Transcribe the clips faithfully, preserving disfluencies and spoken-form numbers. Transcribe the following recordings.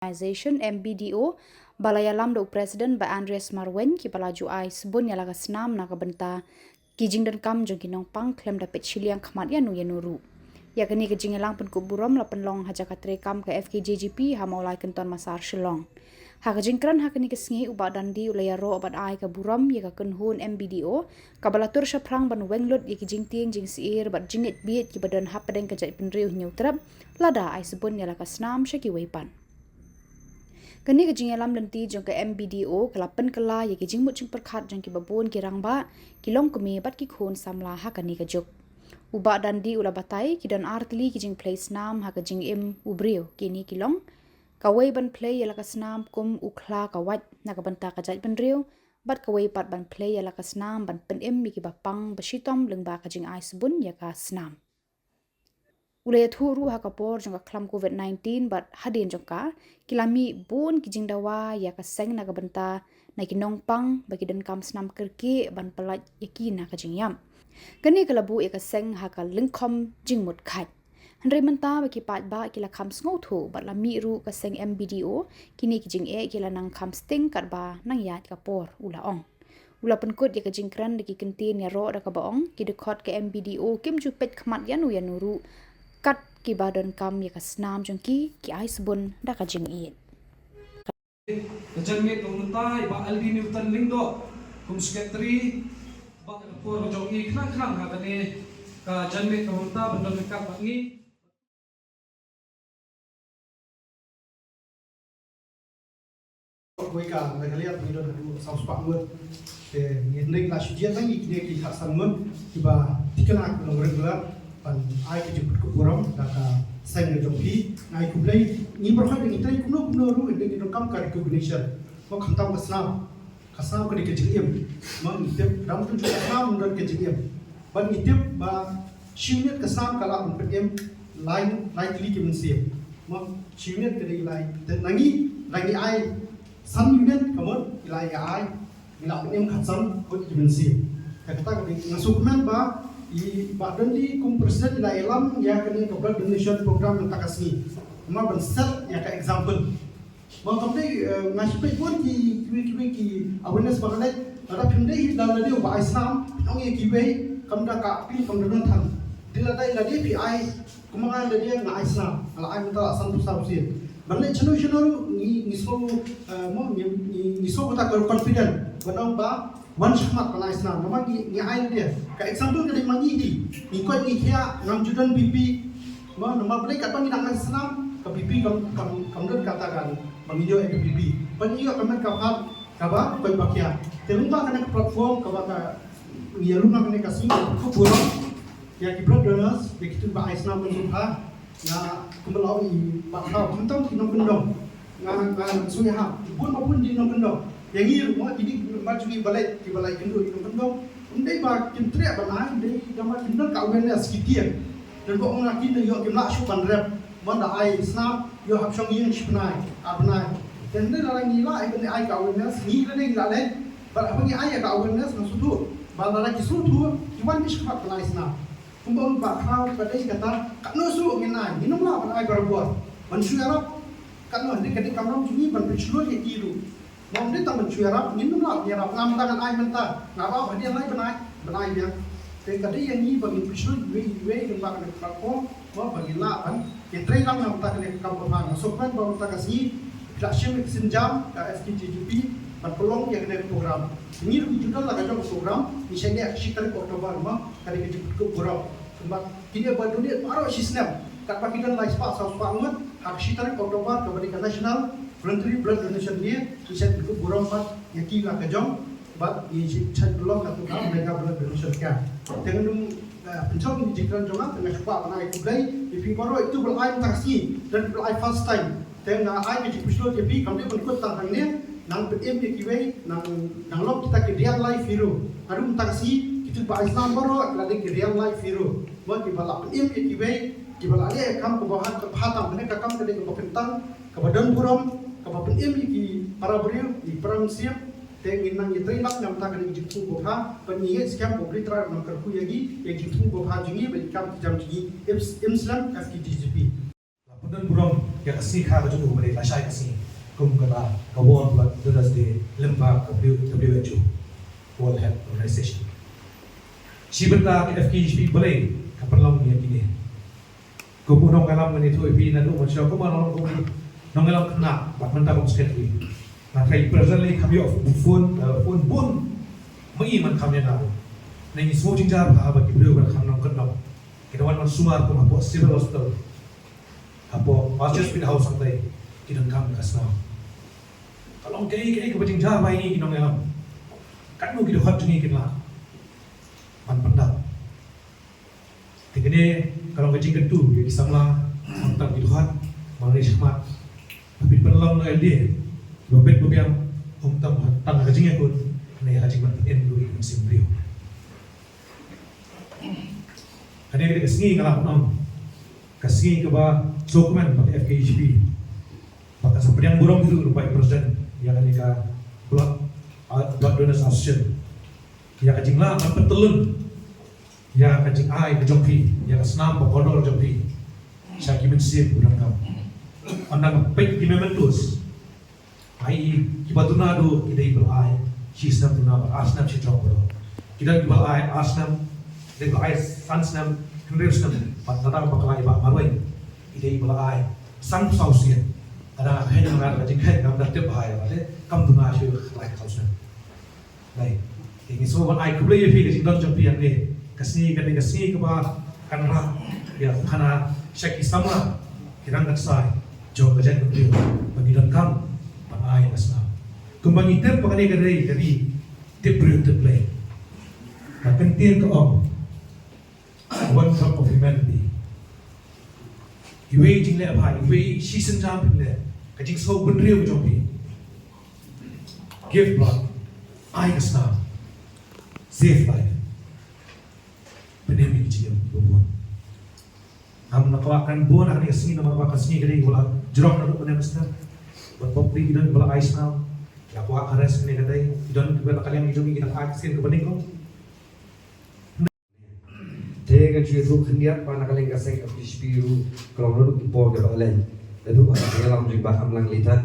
Organisation, M B D O, ba la ïalam da u President Bah Andreas Marwein, kiba la ju ai sbun ïa la ka snam na ka bynta ki jingdonkam jong ki nongpang khlem da peit shiliang khmat ïa no ïa no ruh. Ïa kane ka jingïalang pynkup burom la pynlong ha jaka treikam ka F K J G P ha Mawlai Kynton Massar, Shillong. Ha ka jingkren ha kane ka sngi, u Bah Dandi u la ïaroh bad ai ka burom ïa ka kynhun M B D O, kaba la tur shaphrang ban weng lut ïa ki jingtieng jingsyier bad jingngeit bieit kiba don hapdeng ka jaitbynriew Hynñiewtrep, lada ai sbun ïa la ka snam sha kiwei pat. Kane ka jingïalam lynti jong ka M B D O ka la pynkylla ïa ki jingmut jingpyrkhat jong kiba bun ki rangbah, ki longkmie bad ki khun samla ha kane ka juk. U Bah Dandi u la batai, ki don ar tylli ki jingphlei snam ha ka jingim u briew, kine ki long: kawei ban phlei ïa la ka snam kum u khla ka wait na ka bynta ka jaitbynriew, bad kawei pat ban phlei ïa la ka snam ban pynim ïa kiba pang ba shitom lyngba ka jingai sbun ïa ka snam. U la ïathuh ruh ha ka por jong ka khlam covid nineteen bad hadien jong ka, ki la mih bun ki jingdawa ïa ka seng na ka bynta na ki nongpang ba ki donkam snam kyrkieh ban pyllait ïa ki na ka jingïap. Kane ka la buh ïa ka seng ha ka lyngkhom jingmut khait. Hynrei mynta ba ki paidbah ki la kham sngewthuh bad la mih ruh ka seng M B D O, kine ki jingeh ki la nang kham sting katba nang ïaid ka por, u la ong. U la pynkut ïa ka jingkren da ki kyntien ïaroh da kaba ong, ki dkhot ka M B D O kim ju peit khmat ïa no ïa no ruh, kat kiba donkam ïa ka snam jong ki, ki ai sbun da ka jingïeit. Ka janmiet ka mynta, i Bah L D Newton Lyngdoh, kum secretary, ba ka por ka jong i khnang khnang ha kane ka janmiet ka mynta ban don ryngkat bad ngi. Kawei ka Meghalaya ba ngi don haduh saw spah ngut. Te ngi hynrei la shu jied lang ïa kine ki khatsan ngut kiba thikna ki long regular ban ai ka jingpynkhuid burom da ka seng ka jong phi. Nga ai khublei, ngi baroh ngi trei kumno kumno ruh hynrei ngi donkam ka recognition. Mo khamtam ka snam. Ka snam ka dei ka jingim. Mo ngi tip, dang tu ka snam don ka jingim. Ban ngi tip ba shi minit ka snam ka lah ban pynim lai, lai tylli ki mynsiem. Mo shi minit ka dei lai. Te na ngi, la ngi ai san minit ka mut, la ngi ai, ngi lah pynim khatsan ngut ki mynsiem. Te kata ka dei nga sngewkmen ba i Bah Dandi kum president i la ïalam ïa kane ka blood donation program mynta ka sngi. Mo ban set ïa ka example. Mo kam dei, eh, nga shu peit bun ki, kiwei kiwei ki awareness ba nga leit. Lada phim dei hi da lade uba ai snam, phin ong ïa kiwei, kam da ka appeal kam da don than. Dei lada, lade phi ai, kumba nga lade nga ai snam, nga la ai mynta la sanphew saw sien. Ban leit shano shano ruh ngi, ngi sngew, eh, mo ngi, ngi, ngi sngew kata ka confident ban ong ba wan shakhmat ban ai snam. Namar ngi, ngi ai lade. Ka example ka dei ma ngi hi, ngi koit ngi khiah, ngam ju don B P. Mo namar balei katba ngi dang ai snam ka B P kam, kam, kam don kata ka ba ngi ïoh ïa ka B P. Ba ngi ïoh ka met ka phad kaba koit ba khiah. Te lyngba kane ka platform kaba ka ngi ïa lum ha kane ka sngi, ka burom ïa ki blood donors, ïa kito ba ai snam mynta. Nga kumba la ong i Bah Khraw, khamtam ki nongkyndong. Nga, nga sngewsih ha bun ba bun ki nongkyndong. Ïa ngi ruh mo, kine ki member jong ngi ba leit, kiba la ïakynduh ki nongkyndong. Ym dei ba kim treh ban ai, ym dei, dang ba kim don ka awareness ki tieng. Don ba ong na ki, ym dei, ïoh kim lah shuh ban rep. Mo da ai snam, ïoh hap shong ïing shi bnai, ar bnai. Te ym dei lada ngi lah ban ai ka awareness, ngi lane ngi lah leh. Bad haba ngi ai ka awareness, nga sngewthuh ba lada ki sngewthuh, ki wan beit shakhmat ban ai snam. Kumba ong Bah Khraw, ka dei kata, katno shuh ngin ai, ngin ym lah ban ai barabor. Ban shu ïarap, katno, hynrei ka dei ka kamram jong ngi ban pynshlur ïa ki ruh. Mo ym dei tang ban shu ïarap, ngin ym lah ban ïarap, ngam tang ngan ai mynta, nga ïarap hadien lai bnai, bnai biang. Te ka dei ïa ngi ba ngin pynshlur iwei iwei lyngba kane ka platform, mo ba ngin lah ban ïatrei lang na bynta kane ka kam babha. Nga sngewkmen ba mynta ka sngi phi la shim ïa ka sienjam ka F K J G P ban pynlong ïa kane ka program. Ngi ruh ngi ju don la ka jong ka program, ngi shait leh ha ka shi tarik October, mo ka dei ka jingpynkhuid burom. Kumba kine ba donate baroh shi snem, katba ki don lai spah saw spah ngut, ha ka shi tarik October kaba dei ka National Voluntary Blood Donation Day, ngi shait pynkup burom bad ïa ki la ka jong, bad ngi shait pynlong katto ka mega blood donation camp. Te ngan ym, eh, pynshong ïa ka jingkren jong nga, te nga shu kwah ban ai khublei ïa phi baroh ito ba la ai mynta ka sngi, don ba la ai first time. Te nga ai ka jingpynshlur ïa phi, kam dei ban kut tang hangne, nang pynim ïa kiwei, nang, nang long kita ki real life hero. Haduh mynta ka sngi, kito ba ai snam baroh, ki la dei ki real life hero. Mo kiba la pynim ïa kiwei, kiba la leh ïa ka kam kaba ha, kaba ha tam, kane ka kam ka dei kaba kyntang, kaba don burom, kaba pynim ïa ki para briew, ïa ki para mynsiem. Te ngin nang ïatrei lang na bynta kane ka jingthmu babha, ban ïa skhem ba U Blei Trai un nang kyrkhu ïa ngi, ïa ka jingthmu babha jong ngi, bad ïa ki kam ki jam jong ngi, im, im slem, F K J G P. La pyndonkam burom Ïa ka sngi kha ka jong u ba dei lashai ka sngi kum kata ka World Blood Donors Day lyngba ka W H O, World Health Organization. Shi bynta ka F K H P balei ka pynlong ïa kine. Kum u nongïalam ngan ïathuh ïa phi naduh mynshuwa kum u nong, kum u nongïalam khynnah bad mynta kum secretary. Nga tharai presently kam ïoh phone, eh, phone bun. Ma i man kam ïa nga. Ngi sngewthuh jingjia ba ki briew ba kham nongkyndong ki da wan ban sumar kum hapoh Civil Hospital, hapoh Master Speed House hangtai, ki donkam ka snam. Ka long kaei kaei kaba jingjia ba ïa ngi ki nongïalam. Katno ki dkhot jong ngi kin lah ban pyndap. Te kane ka long ka jingkyntu ïa ki samla, khamtam ki dkhot, ba ngi shakmat. Ba phin pynlong na L D A kiba bit ba biang, ym tang tang ka jingïakut, ne ka jingmut pynïeng ruh ïa ka mynsiem briew. Kane ka dei ka sngi, nga lah ban ong, ka sngi kaba sngewkmen ba ka F K H P ba kan sa pdiang burom ruh lyngba i president ïa kane ka Blood, ah, Blood Donors Association, ïa ka jinglah ban pyntyllun ïa ka jingai ka jong phi, ïa ka snam ba kordor jong phi sha ki mynsiem ba donkam. Ynda nga peit ki mementos, ai, kiba duna duh ki dei ba la ai shi snem duna bad ar snem shi jrong kordor. Ki don kiba la ai ar snem, dei ba la ai san snem, hynriew snem, bad lada ba ka la i Bah Marwein, ki dei ba la ai sanphew saw sien. Lada nga kheiñ, nga da ka jingkheiñ, ngam da tip bha ïa lade, kam duna shuh ka la ai saw snem. Nai, te ngi sngewbha ban ai khublei ïa phi ka jingdon jong phi hangne. Ka sngi kane ka sngi kaba kan rah ïa u khana sha ki samla, ki rangkynsan jong ka jaitbynriew ba ngi donkam ban ai ka snam. Kumba ngi tip ba kane ka dei ka ri tip briew tip Blei. Ka ktien ka ong, one drop of humanity. Iwei i jingleh bha, iwei i shisien jam phi leh, ka jingsngew bynriew jong phi. Give blood, ai ka snam, save life. Pynim ïa ki jingim ba bun. Ngam kwah kan bun ha kane ka sngi namar ba ka sngi ka dei kaba la jrong naduh mynne mynstep. Bad bad ki don ba la ai snam, ïa kwah ka rest kane ka dei, ki don kiba na ka liang ki jong ki, ki dang ai ka sien kaba nyngkong. Te ngan shu ïathuh khyndiat ba na ka liang ka seng F K H P ruh ka long naduh ki por kiba la leit. Naduh ha ka jingïalam jong i Bah Amlang Litan,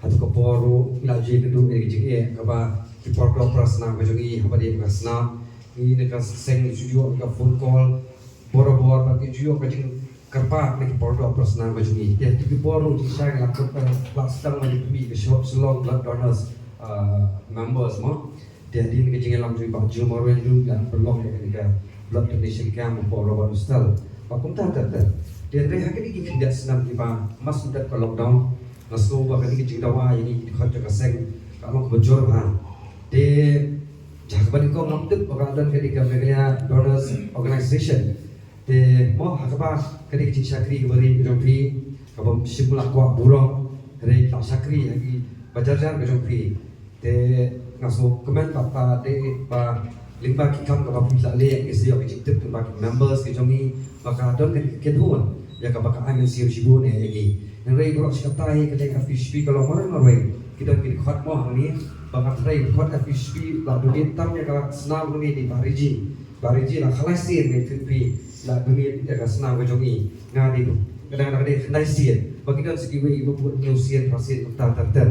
haduh ka por ruh ngi la ju ïathuh ïa ka jingeh kaba ki por kloi para snam ka jong ngi haba dei ka snam. Ngi na ka seng shu ïoh ka phone call borabor bad ngi ju ïoh ka jingkyrpad na ki por kloi para snam ka jong ngi. Te haduh ki por ruh jingshisha ngi la kyrpad, la sdang ban ïa pynmih ka Shillong Blood Donors, ah, members mo. Te hadien ka jingïalam jong i Bah Joe Marwein ruh ngi la pynlong ïa kane ka blood donation camp hapoh Robert Hostel. Bad kumta ter ter. Te hynrei ha kine ki khyndiat snem kiba mas dep ka lockdown, nga sngew ba kane ka jingdawa ïa ngi ki dkhot jong ka seng ka long kaba jur bha. Te jaka ba nyngkong ngam tip ba ka don kane ka Meghalaya Donors Organization. Te mo ha kaba kane ka jingshakri kaba ri ka jong phi, kaba shim la kwah burom, hynrei la shakri ha kiba jar jar ka jong phi. Te nga sngewkmen ba ka dei ba lyngba ki kam kaba phi la leh, ngi sa ïoh ka jingtip lyngba ki members ki jong ngi ba ka don ka kynhun ïa kaba ka ai mynsiem shibun ïa ngi. Hynrei baroh shi katta hi ka dei F K H P ka long marwei marwei. Ki don ki dkhot mo hangne ba nga tharai dkhot F K H P la donate tam ïa ka snam hangne dei Bah Riji. Bah Riji la khyllai sien ngi tip phi la donate ïa ka snam ka jong ngi. Nga dei, nga dang dang dei khyndai sien. Ba ki don sa kiwei ba bud hynñiew sien, phra sien, kumta ter ter.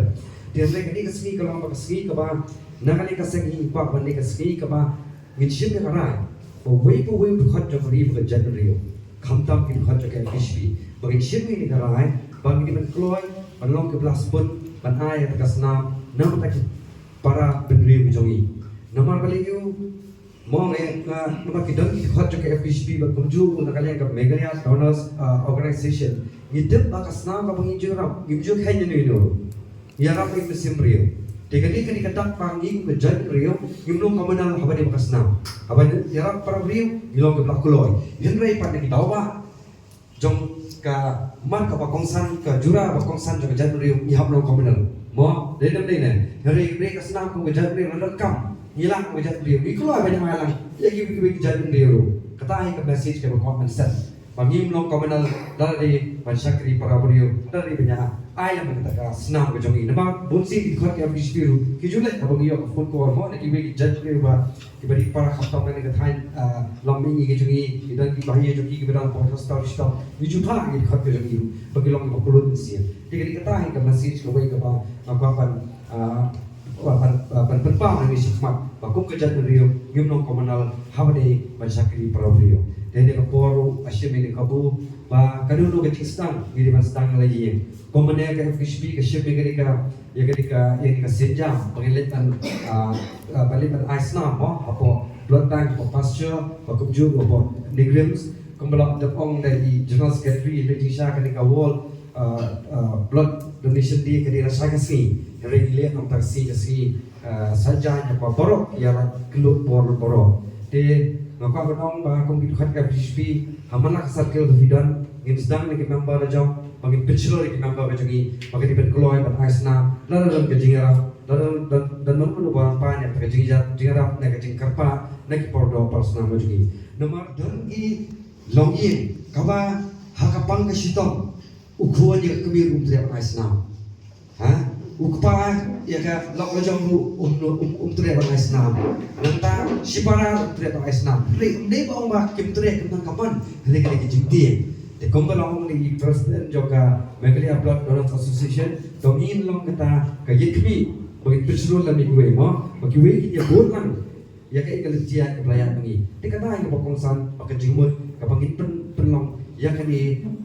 Te hynrei kane ka sngi ka long ba ka sngi kaba na kane ka seng hi kwah ban dei ka sngi kaba ngin shim ïa ka rai ba uwei pa uwei u dkhot jong ka ri bad ka jaitbynriew, khamtam ki dkhot jong ka F K H P, ba ngin shim ïa ka rai ba ngin dei ban kloi ban long kiba la sbun ban ai ïa ka snam na bynta ki para bynriew ki jong ngi. Namar balei ïa u Mo ngi, nga, namar ki don ki dkhot jong ka F K H P bad kumjuh na ka liang ka Meghalaya Donors, ah, Organization. Ngi tip ba ka snam kaba ngi ju ïarap, ngim ju kheiñ ïano ïano. Ngi ïarap ïa ka mynsiem briew. Te kane kane ka dak ba ngi kum ka jaitbynriew ngim long communal haba dei ba ka snam. Haba ïarap para briew ngi long kiba la kloi. Hynrei pat na ki daw ba jong ka mar kaba kongsan, ka jura ba kongsan jong ka jaitbynriew ngi hap long communal. Mo, dei ne em dei ne? Hynrei, hynrei ka snam kum ka jaitbynriew la donkam. Ngi lah kum ka jaitbynriew ngi kloi ban ïamai lang ïa kiwei kiwei ki jaitbynriew ruh. Kata hi ka message kaba kwah ban send. Ba ngim long communal, lada dei ban shakri para briew, lada dei ban ïa ai lem kata ka snam ka jong ngi. Namar bun sien ki dkhot ka F K G P ruh ki ju leh haba ngi ïoh ka phone call mo na kiwei ki jait briew ba kiba dei para khamtam na ka thaiñ, ah, lam mihngi ka jong ngi, ki don ki bahaïing jong ki kiba dang poi hospital shitom, ngi ju phah ki dkhot ka jong ngi ruh ba ki long kiba kylluid mynsiem. Te ka dei kata hi ka message kawei kaba nga kwah ban, ah, ban, ban, ban pynpaw na ngi shakhmat ba kum ka jaitbynriew ngim long communal haba dei ban shakri para briew. Te ha kane ka por ruh nga shim ïa ka kabu ba ka don ka jingsdang ngi dei ban sdang la ïing. Kum mynne ka F K G P ka shim ïa kane ka, ïa kane ka, ïa kane ka sienjam ba ngin leit ban, ah, ah, ban leit ban ai snam mo hapoh blood bank, hapoh Pasteur, ba kumjuh hapoh NEIGRIHMS. Kumba la dep ong da i General Secretary, ïa ka jingshisha kane ka World, ah, ah, Blood Donation Day ka dei lashai ka sngi. Hynrei ngi leh na ka bynta ka sngi, ka sngi, ah, saitjaiñ ïa baroh, ïa la kylluid bor baroh. Te nga kwah ban ong ba kum ki dkhot ka F K G P ha man la ka circle ba phi don, ngin sdang ïa ki member la jong ba ngin pynshlur ïa ki member ka jong ngi ba ka dei ban kloi ban ai snam, lada don ka jingïarap, lada don, don, don mano mano ba pan ïa ka jingïarap, jingïarap ne ka jingkyrpad na ki para doh para snam ka jong ngi. Namar don ki longïing kaba ha ka pang ka shitom u khun ïa ka kmie ruh um treh ban ai snam. Ha? U kpa ïa ka lok la jong ruh um, um, um treh ban ai snam. Nangta shipara ruh um treh ban ai snam. Hynrei ym dei ba ong ba kim treh, kim nang ka mon. Hynrei ka dei ka jingtieng. Te kumba la ong na i president jong ka Meghalaya Blood Donors Association, to ngin long kata ka ïing khmih ba ngin pynshlur lem ïa kiwei mo, ba kiwei kin ïa bud lang ïa kaei ka lynti kaba la ïaid ma ngi. Te kata hi kaba kongsan bad ka jingmut kaba ngin pyn, pynlong ïa kane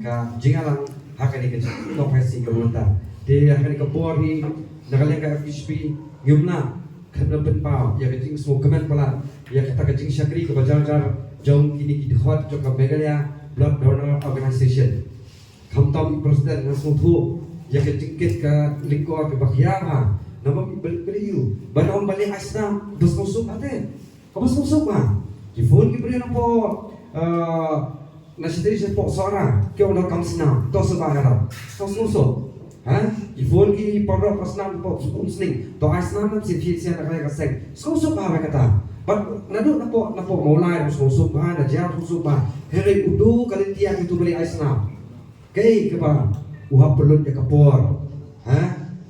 ka jingïalang ha kane ka jingïalang pynlong ha kane ka por hi na ka liang ka F K G P ngim lah ban pynpaw ïa ka jingsngewkmen palat ïa kata ka jingshakri kaba jar jar jong kine ki dkhot jong ka Meghalaya Blood Donor Organisation. Khamtam i president nga sngewthuh ïa ka jingkit ka lyngkor kaba khia bha. Namar i bel bel ïu ban ong ban leit ai snam ba sngewsuk bha te. Kaba sngewsuk bha. Ki phone ki briew napoh, eh, na shatei shatei poh Sohra ki ong donkam snam, to sngewbha ïarap. To sngewsuk. Ha? Ki phone ki para doh para snam poh Umsning, to ai snam, nam sien phi sien na ka seng. Sngewsuk bha ba kata. Bad naduh napoh, napoh Mawlai sngewsuk bha, na Jaiaw sngewsuk bha. Hynrei u dei ka lynti ïa kitu ba leit ai snam. Kaei kaba u hap pynlut ïa ka por. Ha?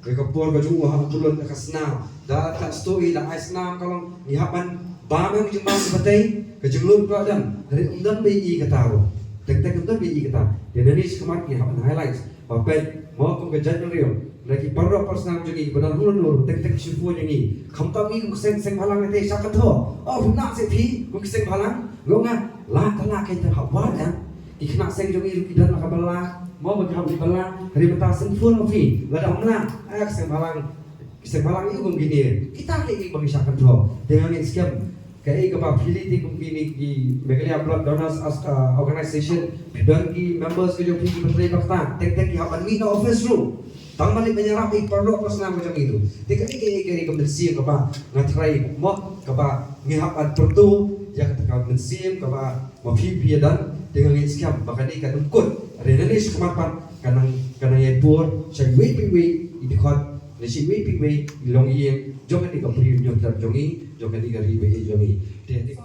Ïa ka por ka jong u hap pynlut ïa ka snam. Da ta stoi da ai snam ka long ngi hap ban bam ïa ka jingbam ka patei, ka jinglut ka don. Hynrei ym don ba ïohi kata ruh. Teng teng ym don ba ïohi kata. Te nangne shakhmat ngi hap ban highlight ba peit mo kum ka jaitbynriew, na ki para doh para snam jong ngi ba don ruh ruh teng teng ki shu phone ïa ngi. Khamtam ngi kum ka seng, seng bhalang te sha ka thoh. Oh, phim lah seh phi kum ka seng bhalang. Nga ong nga la ta la ka te hap wad ïa Ki khynnah seng jong ngi ruh ki don la ka bylla, mo ba ki hap ki bylla, hynrei mynta sngewthuh ma phi, lada ym lah, eh, ka seng bhalang, ka seng bhalang ïa kum kine, kita ki ba ngi shah kynthoi, te nga ngeit skhem, kaei kaba phi leit kum kine ki Meghalaya Blood Donors as, uh, Organization, phi don ki members ki jong phi kiba trei bakta, teng teng ki hap ban mih na office ruh. Tang ban leit ban ïarap ïa ki para doh para snam ka jong ngi ruh. Te kane ka, ka, ka mynsiem kaba nga tharai mo kaba ngi hap ban pyrto ïa kata ka mynsiem kaba ma phi phi ïa don, te nga ngeit skhem ba kane ka nang kut. Hynrei nangne shakhmat pat ka nang, ka nang ïa pur sha iwei pa iwei i dkhot, ne sha iwei pa iwei i longïing jong kane ka Bri u Hynñiewtrep jong ngi, jong kane ka ri ba ïeit jong ngi. Te, te.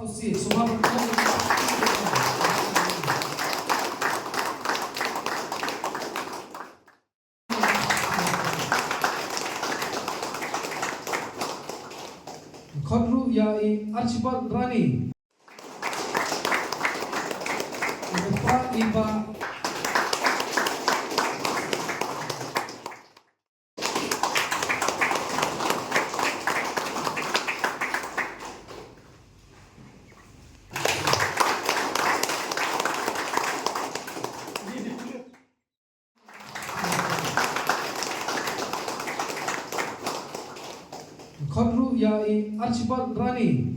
Khot ruh ïa i Archibald Rani. Uba i Bah Khot ruh ïa i Archibald Rani.